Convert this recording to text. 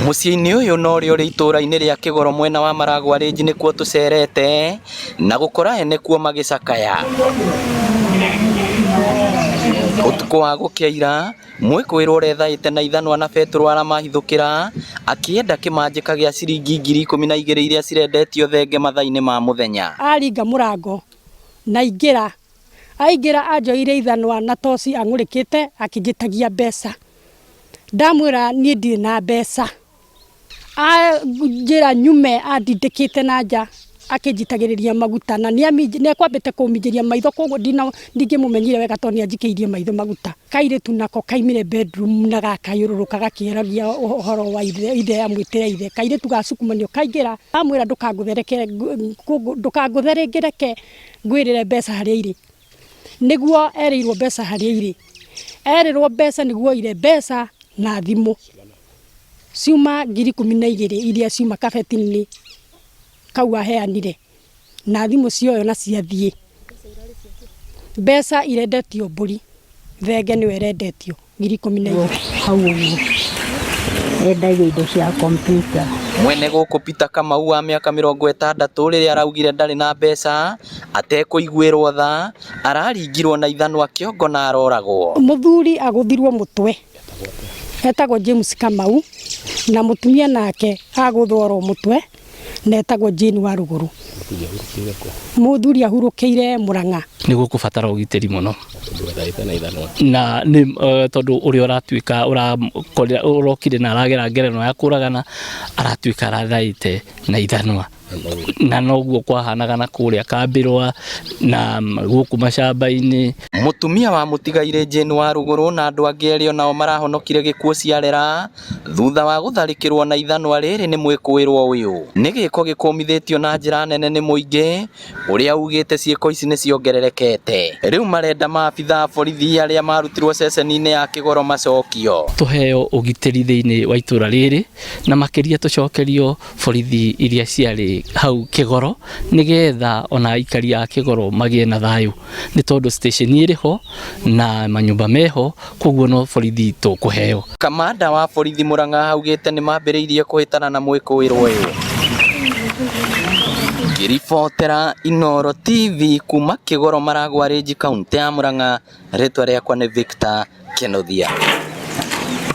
Mũciĩ-inĩ ũyũ na ũrĩa ũrĩ itũũra-inĩ rĩa Kĩgoro mwena wa Maragwa Range nĩkuo tũcerete na gũkora ene kuo magĩcakaya. Ũtukũ wa gũkĩa ira, mwĩkũĩrwo ũrethaĩte na ithanwa na betũrũ aramahithũkĩra akĩenda kĩmanjĩka gĩa ciringi 12,000 iria cirendetio thenge mathaa-inĩ ma mũthenya. Aringa mũrango na aingĩra, aingĩra anjoeire ithanwa na toci ang'ũrĩkĩte akĩnjĩtagia mbeca. Ndamwĩra niĩ ndirĩ na mbeca, anjĩra nyume andindĩkĩte na nja akĩnjitagĩrĩria maguta na nĩ ekwambĩte kũminjĩria maitho koguo ndingĩmũmenyire wega tondũ nĩ anjikĩirie maitho maguta. Kairĩtu nako kaimire bedroom na gakayũrũrũka gakĩaragia ũhoro wa ithe, ithe amwĩtĩre ithe. Kairĩtu gacukumanio kaingĩra, amwĩra ndũkangũthe rĩngĩ reke ngwĩrĩre mbeca harĩa irĩ. Nĩguo erĩirwo mbeca harĩa irĩ. Erĩrwo mbeca nĩguo oire mbeca na thimũ. Ciuma 12,000 iria ciuma kabeti-inĩ kau aheanire. Na thimũ cioywo na ciathiĩ. Mbeca irendetio mbũri, thenge nĩyo ĩrendetio 12,000. Hau ũguo endagia indo cia kompiuta. Mwene gũkũ Peter Kamau wa mĩaka 60 rĩrĩa araugire ndarĩ na mbeca atekũiguĩrwo tha araringirwo na ithanwa kĩongo na aroragwo. Mũthuri agũthirwo mũtwe etagwo James Kamau na mũtumia nake agũthwo oro mũtwe na etagwo Jane Waruguru. Mũthuri ahurũkĩire Murang'a. Nĩ gũkũbatara ũgitĩri mũno na nĩ tondũ ũrĩa ũratuĩka ũrokire na aragera ngerenwa ya kũragana aratuĩka arathaĩte na ithanwa na noguo kwahanaga na kũrĩa kambĩrwa na gũkũ macamba-inĩ. Mũtumia wa mũtigairĩ Jane Waruguru na andũ angĩ erĩ onao marahonokire gĩkuũ ciarera thutha wa gũtharĩkĩrwo na ithanwa rĩrĩ nĩ mwĩkũĩrwo ũyũ. Nĩ gĩko gĩkũmithĩtio na njĩra nene nĩ mũingĩ ũrĩa ugĩte ciĩko ici nĩ ciongererekete. Rĩu marenda maabitha a borithi arĩa marutirwo ceceni-inĩ ya Kĩgoro macokio. Tũheo ũgitĩri thĩinĩ wa itũra rĩrĩ na makĩria tũcokerio borithi iria ciarĩ hau Kĩgoro nĩgetha ona aikari a Kĩgoro magĩe na thayũ nĩ tondũ station ĩrĩ ho na manyũmba meho koguo no borithi tũkũheo. Kamanda wa borithi Murang'a augĩte nĩ mambĩrĩirie kũhĩtana na mwĩkũĩrwo ũyũ. Ngĩribotera Inooro TV kuma Kĩgoro Maragwa Range kauntĩ ya Murang'a, rĩtwa rĩakwa nĩ Victor Kĩnuthia.